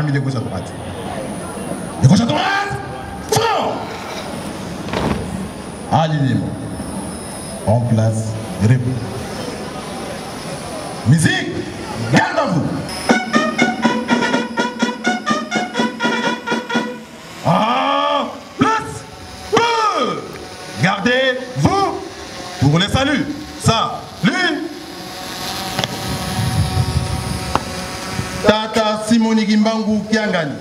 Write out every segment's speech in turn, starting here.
Armée de gauche à droite. De gauche à droite, front. Alignement. En place, repos. Musique, garde à vous. En place, deux. Gardez-vous pour les saluts. Salut. Tata Simoni Kimbangu Kiangani,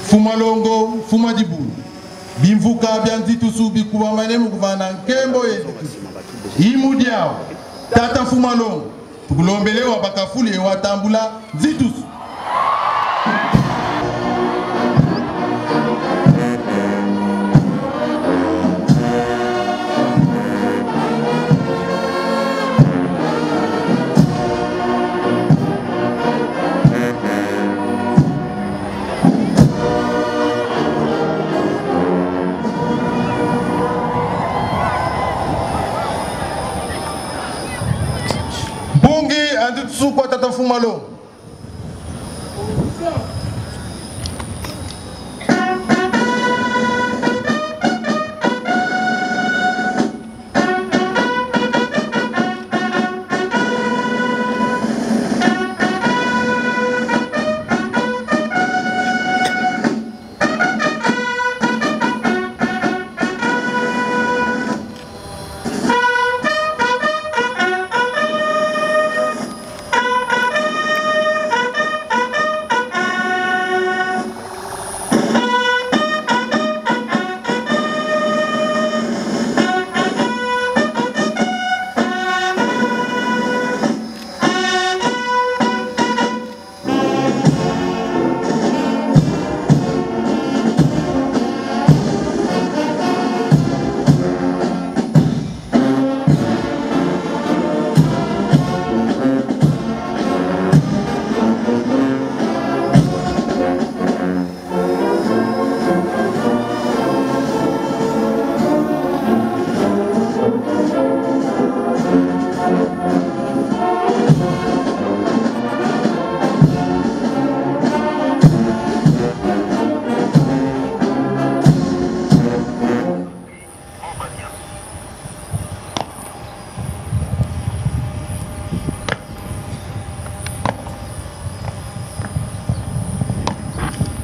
Fumalongo, Fumadibulu, Bimvuka bya Nzitusu bikubamane mukuvana nkembo yetu. Imudiao, Tata Fumalongo, tukulombelewa bakafuli watambula Nzitusu. Bungi anditsukwa Tata Fumalongo.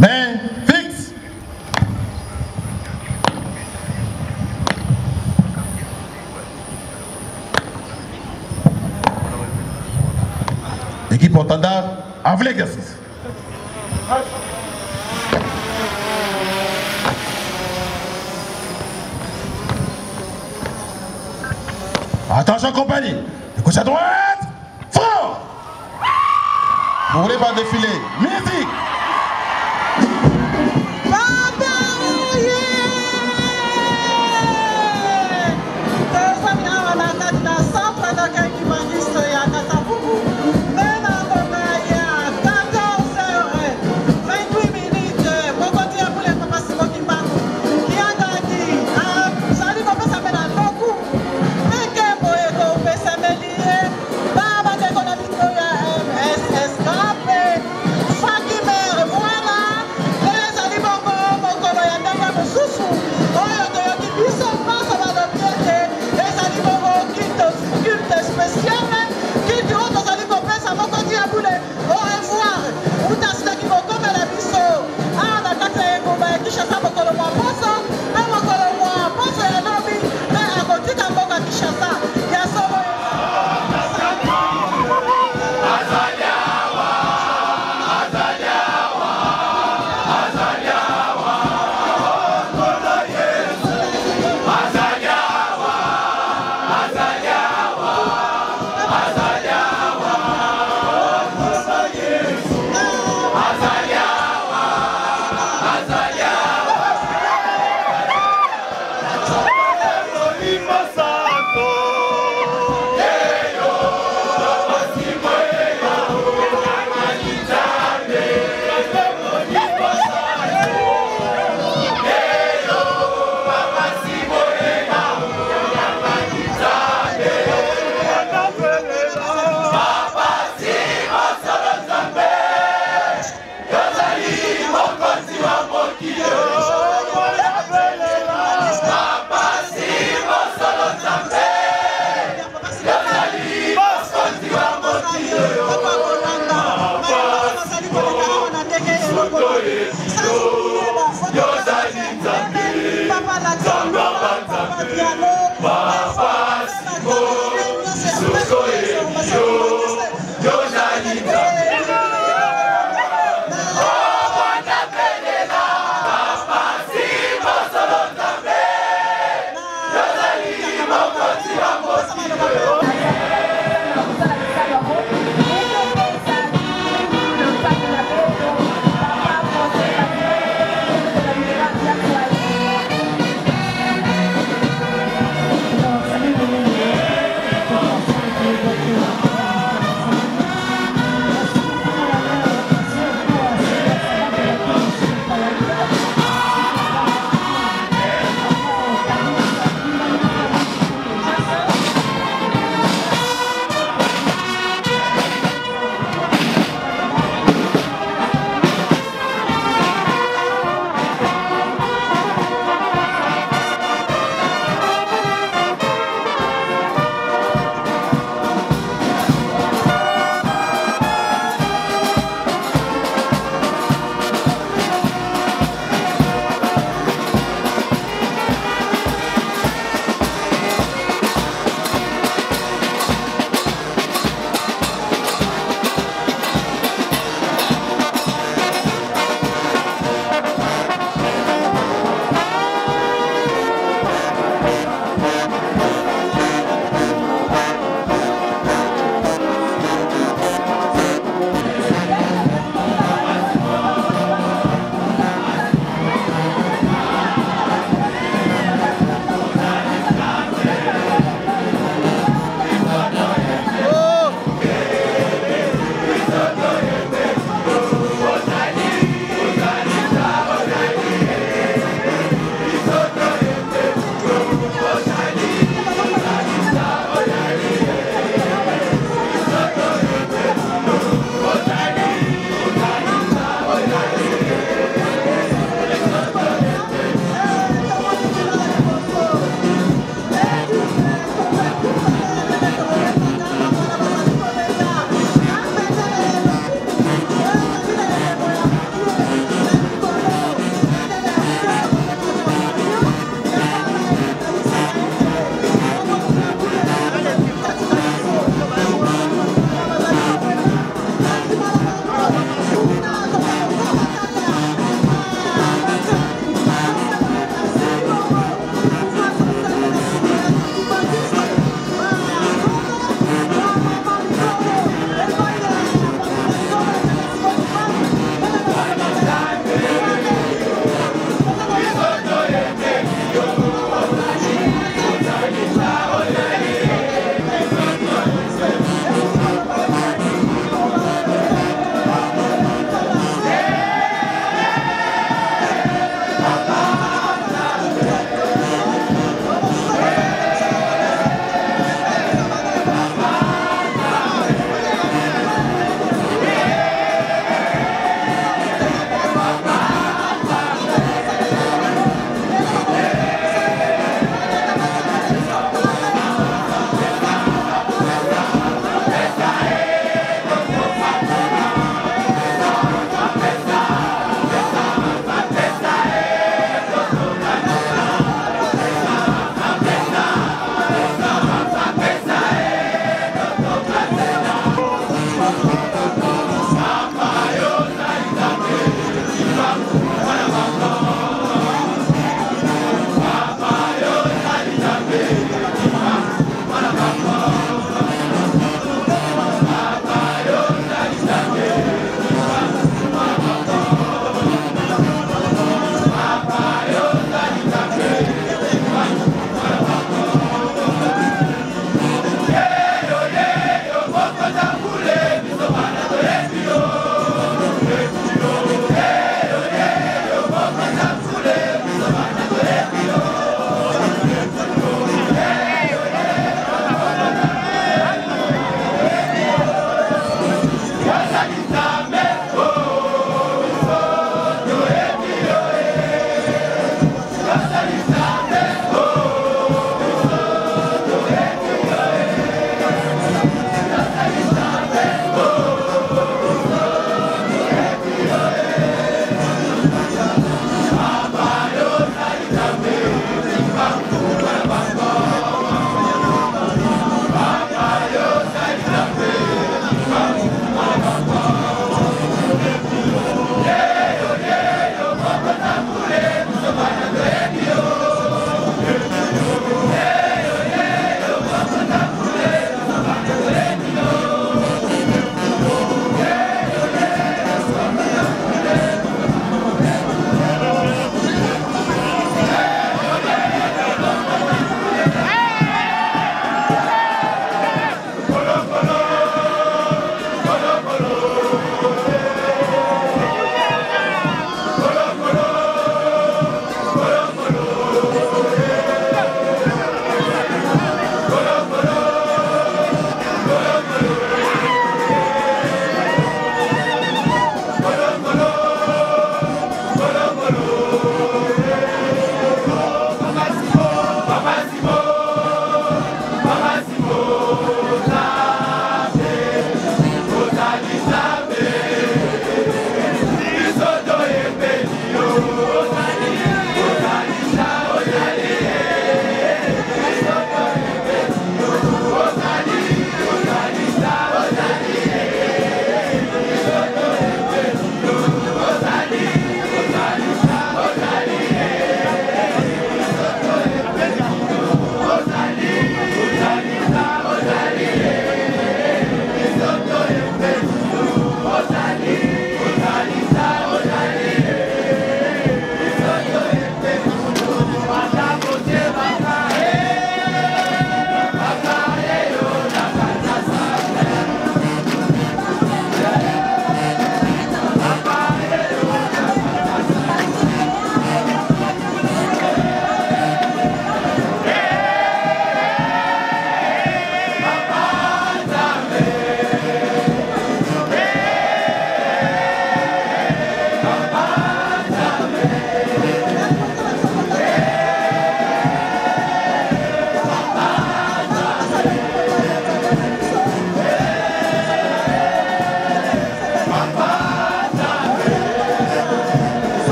Main fixe. Équipe porte-étendard, à l'exercice. Attention compagnie, de gauche à droite, front. Vous voulez pas défiler? Musique. Fuck you, man.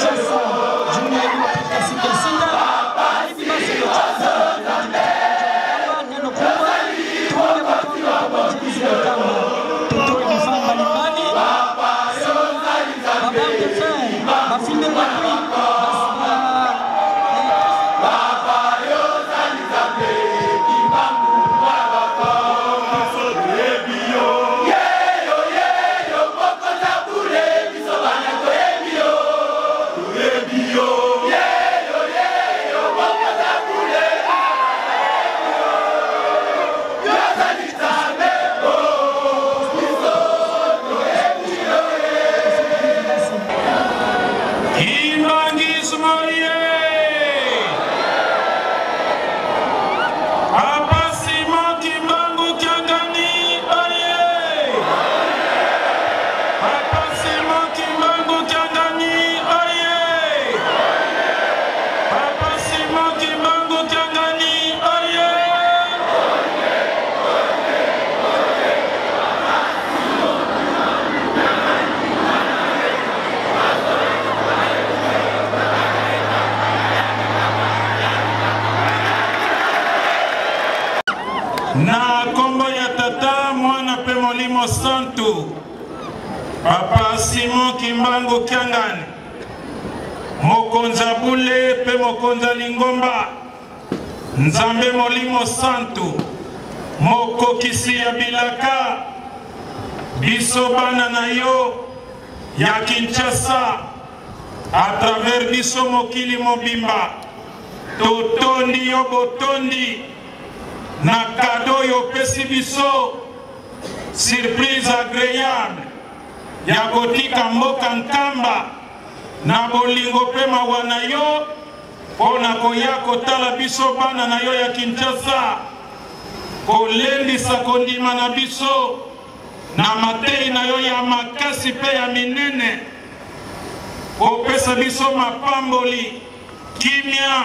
Kinshasa juma iliyopita siku ya sita. Na hivi basi kwamba neno kubwa, tuunge mkono kwa ujenzi wa Nkamba, tutoe vifaa mbalimbali ba barre de fer, ba fil de l'appui, Kimbanguisme ye! Papa Simon Kimbangu Kiangani oye! Papa Simon Kimbangu Kiangani oye! Papa Simon Kimbangu Kiangani oye! Na kombo ya Tata, Mwana mpe Molimo Santu, Papa Simon Kimbangu Kiangani, mokonzi ya bule mpe mokonzi ya lingomba, Nzambe Molimo Santu, mokokisi ya bilaka, biso bana na yo ya Kinshasa, à travers biso mokili mobimba, totondi yo botondi na kado oyo opesi biso, surprise agreable ya kotika mboka Nkamba na bolingo mpe mawa na yo mpo na koya kotala biso bana na yo ya Kinshasa, kolendisa kondima na biso na mateyi na yo ya makasi mpe ya minene, kopesa biso mapamboli, kimia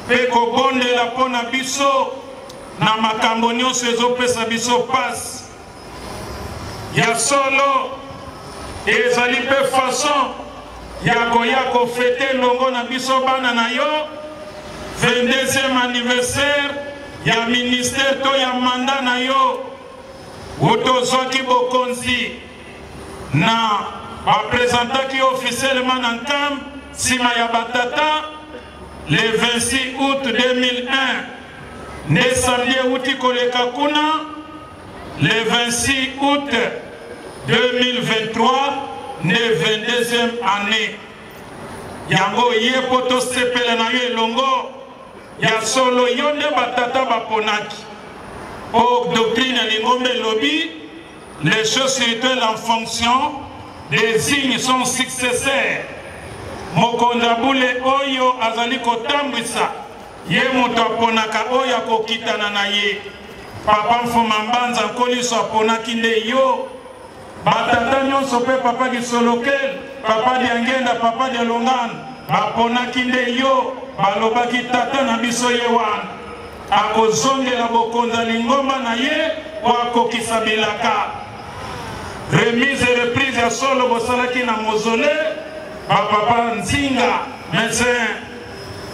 mpe kobondela mpo na biso na makambo nyonso ezopesa biso pasi. Ya solo, ezali mpe façon ya koya kofete elongo na biso bana na yo 22e anniversaire ya ministère to ya mandat na yo wuta ozwaki bokonzi na bapresentaki yo officiellement na Nkam nsima ya batata le 26 août 2001 nde samedi ewuti koleka kuna le 26 août 2023 nde 22e année yango ye mpo tosepela na yo elongo. Ya solo, yo nde batata baponaki. Mpo doctrine ya lingomba elobi, les choses spirituelles en fonction désigne son successeur. Mokonzi ya bule oyo azali kotambwisa, ye moto aponaka oyo akokitana na ye. Papa Mfuma Mbanza Nkoliso aponaki nde yo. Batata nyonso mpe Papa Kisolokel, Papa Diangenda, Papa Dialungana baponaki nde yo, balobaki tata na biso ye wana akozongela bokonzi ya lingomba na ye mpo akokisa bilaka. Remise et reprise ya solo bosalaki na mausolee ba Papa Nzinga, medecin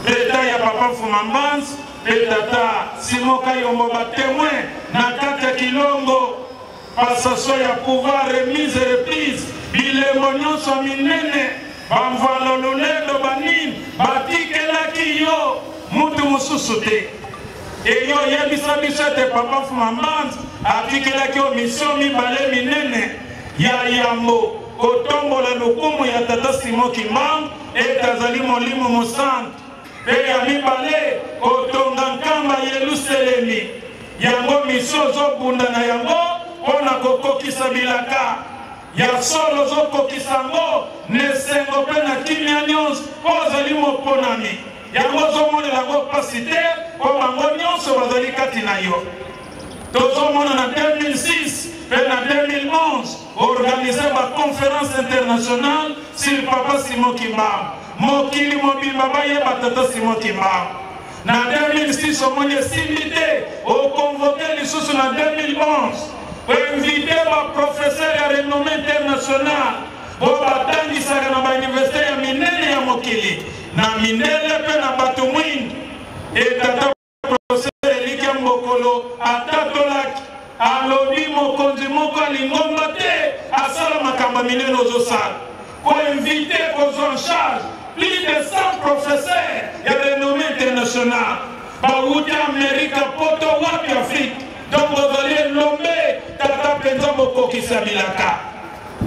d'etat ya Papa Mfuma Mbanz mpe tata Simon Kayombo ba temoin na kati ya Kilongo. Passation ya pouvoir, remise et reprise, bilembo nyonso ya minene, bamvalo, lolendo, banini batikelaki yo mutu mosusu te. Eyo oyebisa biso ete Papa Mfuma Mbanza atikelaki yo mission mibale minene, ya yambo kotombola lokumu ya Tata Simon Kimbangu ete azali Molimo Mosantu, mpe ya mibale kotonga Nkamba Yeluselemi. Yango mission ozobunda na yango mpo na kokokisa bilaka ya solo, ozokokisa yango na esengo mpe na kimia nyonso mpo ozali moponami. Yango ozomonela yango mpasi te mpo bango nyonso bazali kati na yo. Tozomona na 2006 mpe na 2011 organise ba conférence internationale sur Papa Simon Kimbangu, mokili mobimba bayeba Tata Simon Kimbangu. Na 2006 omoni esimbi te, okonvoke lisusu na 2011, oinvite ba professeur ya renommée internationale. Oyo batangisaka na bauniversite ya minene ya mokili na mindele mpe na bato mwindu. E tata professeur Elikya Mbokolo atatolaki, alobi mokonzi moko ya lingomba te asala makambo ya minene ozosala, koinvite kozwa en charge plus de 100 professeurs ya renommée internationale bawuti Amerika, poto, wapi Afrique. Donc ozali elombe tata mpenza mokokisa bilaka.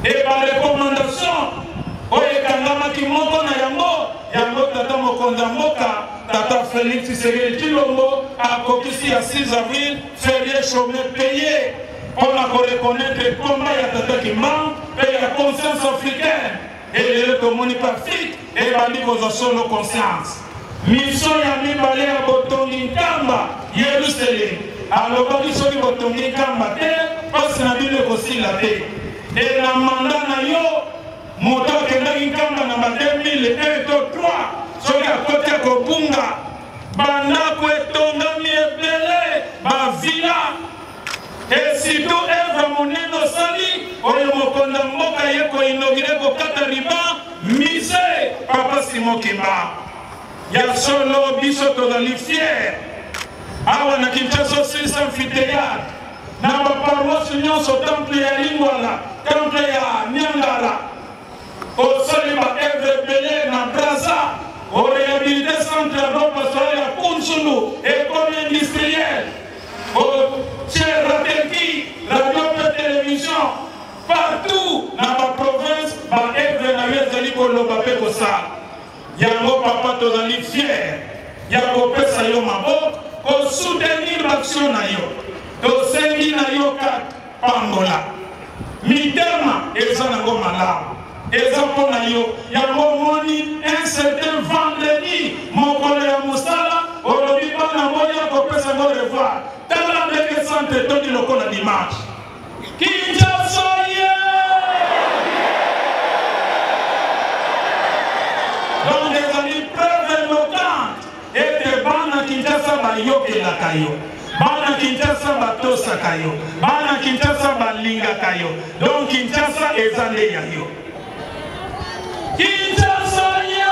E ba recommandation oyo ekangamaki moko na yango yango tata mokonzi ya mboka tata Felix Tshisekedi Tshilombo akokisi ya 6 avril ferie chome paye mpo na koreconnaitre combat ya tata Kimbangu mpe ya conscience africaine. E lelo tomoni mpe Afrique ebandi kozwa solo conscience. Mission ya mibale ya botongi Nkamba Yelusalemi alobaki soki botongi Nkamba te mpasi na bino ekosila te. E na manda na yo moto akendaki Nkamba na ba 2001 to 3 soki akoti akobunga bandako etongami ebele bavila Et surtout œuvre monene osali oyo mokonzi ya mboka ye ko inaugure kokata ruban musée papa Simon Kimbangu. Ya solo biso tozali fier awa na Kinshasa osilisa amphithéâtre na baparoisse nyonso, temple ya Lingwala, temple ya Niangara, osali ba œuvre ebele na Brazza, orehabilite centre agro-pastoral ya Kunzulu ekomi industriel, otie Ratelki radio mpe télévision partout na ba province, ba œuvre na yo ezali koloba mpe kosala yango. Papa, tozali fier ya kopesa yo maboko, kosoutenir baaction na yo. Tosengi na yo kaka pambola mitema eza nango malamu, eza mpo na yo. Yango omoni un certain vendredi, mokolo ya mosala, olobi bana boya kopesa ngo revoir. Tala ndenge centre etondi lokola dimanche. Kinshasa ye! Donc ezali preuve éloquente ete bana Kinshasa bayokelaka yo, bana Kinshasa batosaka yo, bana Kinshasa balingaka yo. Donc Kinshasa eza nde ya yo. Kinshasa ye!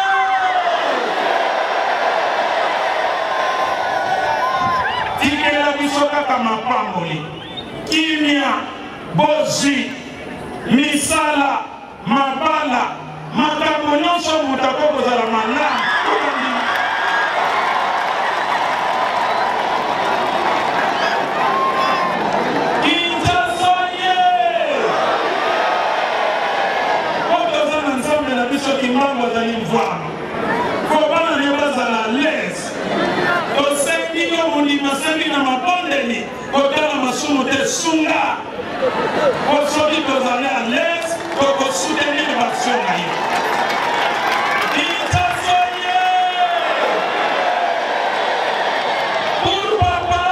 Tikela biso kaka mapamboli, kimia, bozwi, misala, mabala, makambo nyonso moto akoki kozala malamu. Kinshasa ye! Po toza na Nzambe na biso Kimbangu azali mvwama. Po bana ne bazala l'aise. Tosengi yo mondimi asengi na mabondeli kotala masumu te, sunga. Po soki tozali à l'aise tokosoutenir baaction na yo. Kinshasa ye! Pour papa!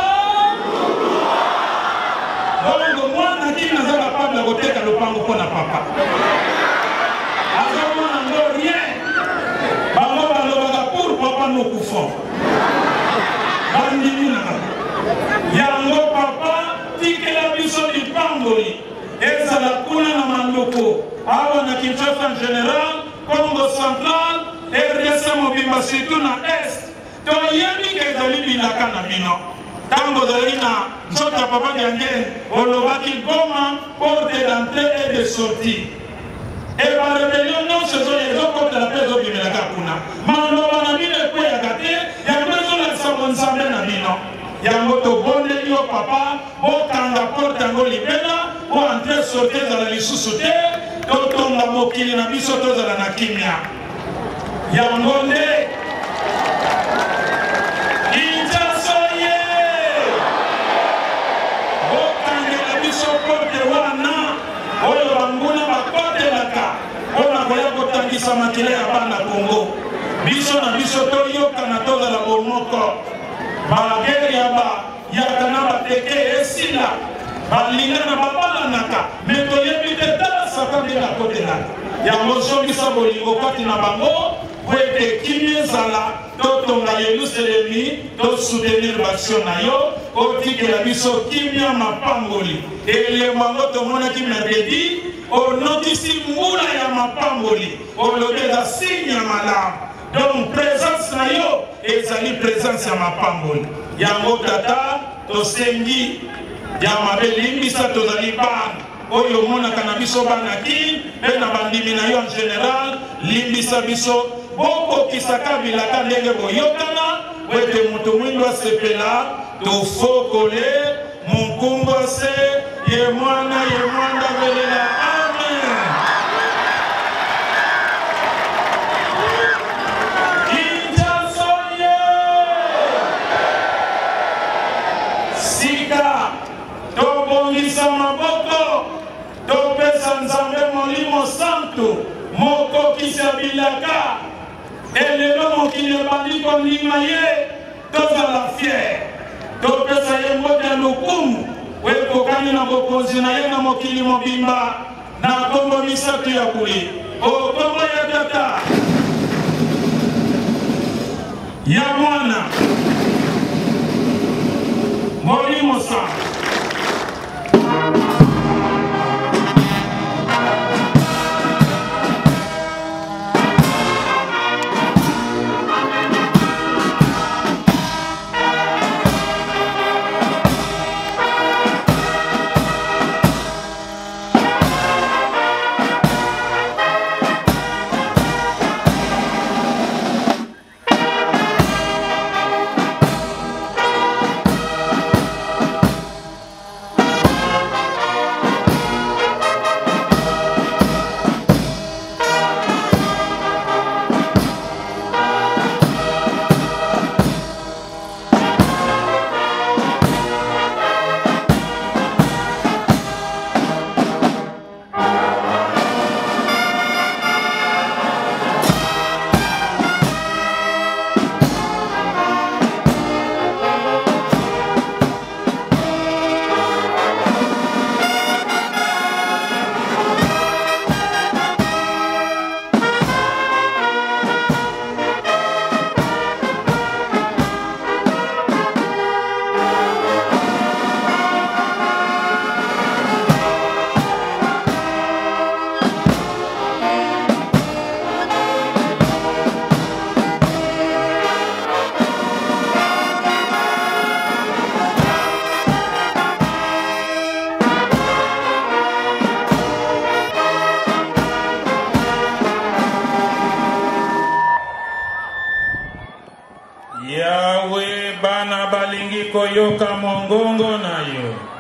Donc mwana kini aza capable ya koteka lopango mpo na papa. Azomona ngo rien. Bango balobaka pour papa nous kufons. Bandimi na bango. Yango papa tikela biso lipamboli ezala kuna na Maluku, awa na Kinshasa en général, Congo central, RDC mobimba, surtout na Est. Toyebi ke ezali bilaka na bino. Ntango ozalaki na nzoto ya papa Diangene, olobaki Goma porte d'entrée et de sortie. E ba rebellion nyonso ezoya ezokotela mpe ezobimelaka kuna. Maloba na bino ekweyaka te, yango ezolakisa bonzambe na bino. Yango tobondeli yo papa, bokanga porte yango libela mpo entrée sortie ezala lisusu te, totonga mokili na biso tozala na kimia. Yango nde Kinshasa ye! Bokangela biso porte wana oyo banguna bakotelaka mpo na koya kotangisa makila ya bana Congo. Biso na biso toyokana, tozala bomoko. Bagere ya ba yaka na bateke esila, balingana babalanaka, me toyebi te tala Satan ndenge akotelaka yango. Zongisa bolingo kati na bango po ete kimia ezala, totonga Yelusalemi, tosoutenir baaction na yo. Otikela biso kimia mapamboli. Elembo yango tomonaki mercredi, onokisi mbula ya mapamboli, olobi eza signe ya malamu. Donc presence na yo ezali presence ya mapamboli. Yango tata, tosengi ya mabe limbisa, tozali bana oyo omonaka na biso bana Kin mpe na bandimi na yo en general, limbisa biso, bokokisaka bilaka ndenge boyokana po ete moto mwindo asepela, tofokole monkumbwa se ye mwana ye mwanda velela. Amen. Kinshasa ye sika tobongisa maboko topesa Nzambe Molimo Santu mokokisi ya bilaka. Elelo mokili ebandi kondima ye, tozala fier, topesa ye mbote ya lokumu oyo ekokani na bokonzi na ye na mokili mobimba na nkombo misato ya bule, o nkombo ya Tata, ya Mwana, Molimo Santu. Yawe, bana balingi koyoka mongongo na yo.